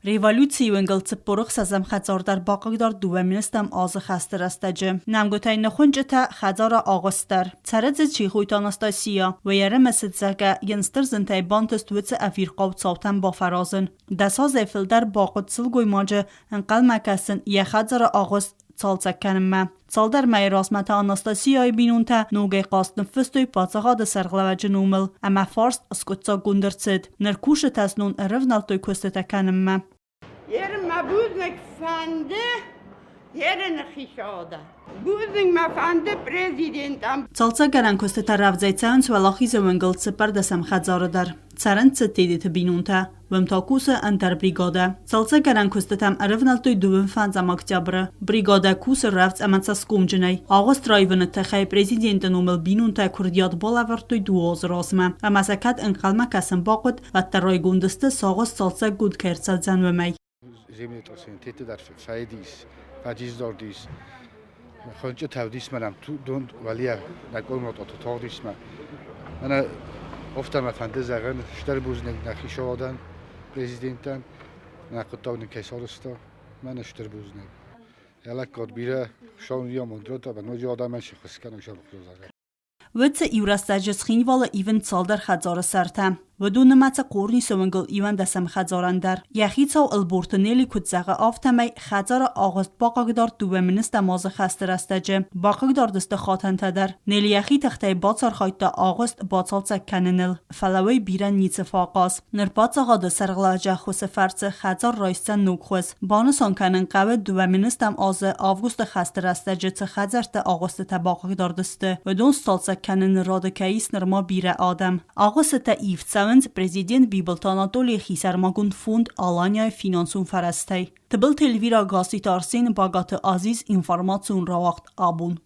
Революцийы уынгыл 46 хӕдзар дӕр бахъыгдард 2 азы хӕсты рӕстӕджы. Нӕмгуытӕй ныххуынчъытӕ хӕдзары агъуыст дӕр. Цӕры дзы Чехойты Анастасия. Уӕрӕмӕ зӕгъгӕ, йын стыр зынтӕй бантыст уыцы ӕвирхъау цаутӕн бафӕразын. 10 азӕй фылдӕр бахъуыд сылгоймаджы ӕнхъӕлмӕ кӕсын йӕ хӕдзары агъуыст цалцӕг кӕнынмӕ. Цалдӕр мӕйы размӕ та Анастасияйы бинонтӕ ногӕй хъаст ныффыстой паддзахады сӕргълӕууӕджы номыл ӕмӕ фарст скъуыддзаггонд ӕрцыд. Ныр кусджытӕ знон ӕрӕвнӕлдтой куыстытӕ кӕнынмӕ. Ерын мӕ бузныг фӕнды ерыны хицауадӕн. Бузныг мӕ фӕнды президентӕн. Цалцӕггӕнӕн куыстытӕ рӕвдзӕй цӕуынц Уӕлахизы уынгыл цыппӕрдӕсӕм хӕдзары дӕр. Цӕрынц Тедеты бинонтӕ. Уым та кусы ӕндӕр бригадӕ. Цалцӕггӕнӕн куыстытӕм ӕрӕвнӕлдтой дыууын фӕндзӕм октябры. Бригадӕ кусы рӕвдз ӕмӕ цӕсгомджынӕй. Агъуыст раивыны тыххӕй президенты номыл бинонтӕ куырдиат балӕвӕрдтой дыууӕ азы размӕ. Ӕмӕ сӕ кӕд ӕнхъӕлмӕ кӕсын бахъуыд, уӕддӕр райгонд сты, сӕ агъуыст цалцӕггонд кӕй ӕрцӕудзӕн, уымӕй. Землетрясение дӕр фӕдис, фӕдисдзордис. Хончъы тӕвдисмӕ нӕм дон уӕлийӕ нӕ къормотъоты тогъдисмӕ. Мӕнӕ офтӕ мӕ фӕнды зӕгъын стыр бузныг нӕ хицауадӕн, президентӕн, нӕ хъуыддаг нын кӕй сарӕзта. Мӕнӕ стыр бузныг. Йӕ лӕггад бирӕ, Хуыцау ын амонд радта, ӕмӕ ноджы адӕмӕн се ххуыс кӕнӕг сӕрбахъуызӕг. Уыцы иурӕстӕджы Цхинвалы ивынц цалдӕр хӕдзары сӕртӕ. Уыдон нымӕцы Хъорнисы уынгыл 11 хӕдзарӕн дӕр. Йӕ хицау Ӕлборты Нелли куыд зӕгъы, афтӕмӕй хӕдзары агъуыст бахъыгдард дыууӕ министӕм азы хӕсты рӕстӕджы. Бахъыгдард сты хатӕнтӕ дӕр. Нелли йӕхи тыхтӕй бацархайдта агъуыст бацалцӕг кӕныныл, фӕлӕ уый бирӕ ницы фӕахъаз. Ныр паддзахады сӕргълӕууӕджы ӕххуысы фӕрцы хӕдзар райсдзӕн ног хуыз. Банысан кӕнын хъӕуы, 2000 азы августы хӕсты рӕстӕджы цы хӕдзӕртты агъуыстытӕ бахъыгдард сты, уыдон сцалцӕг кӕныны рады кӕй ис нырма бирӕ адӕм. Агъуыстытӕ ивд цӕуынц президент Бибылты Анатолийы хисӕрмагонд фонд Алания-йы финансон фӕрӕзтӕй. Тыбылты Эльвира Гасситы Арсен, Багаты Азиз, информацион рауагъд абон.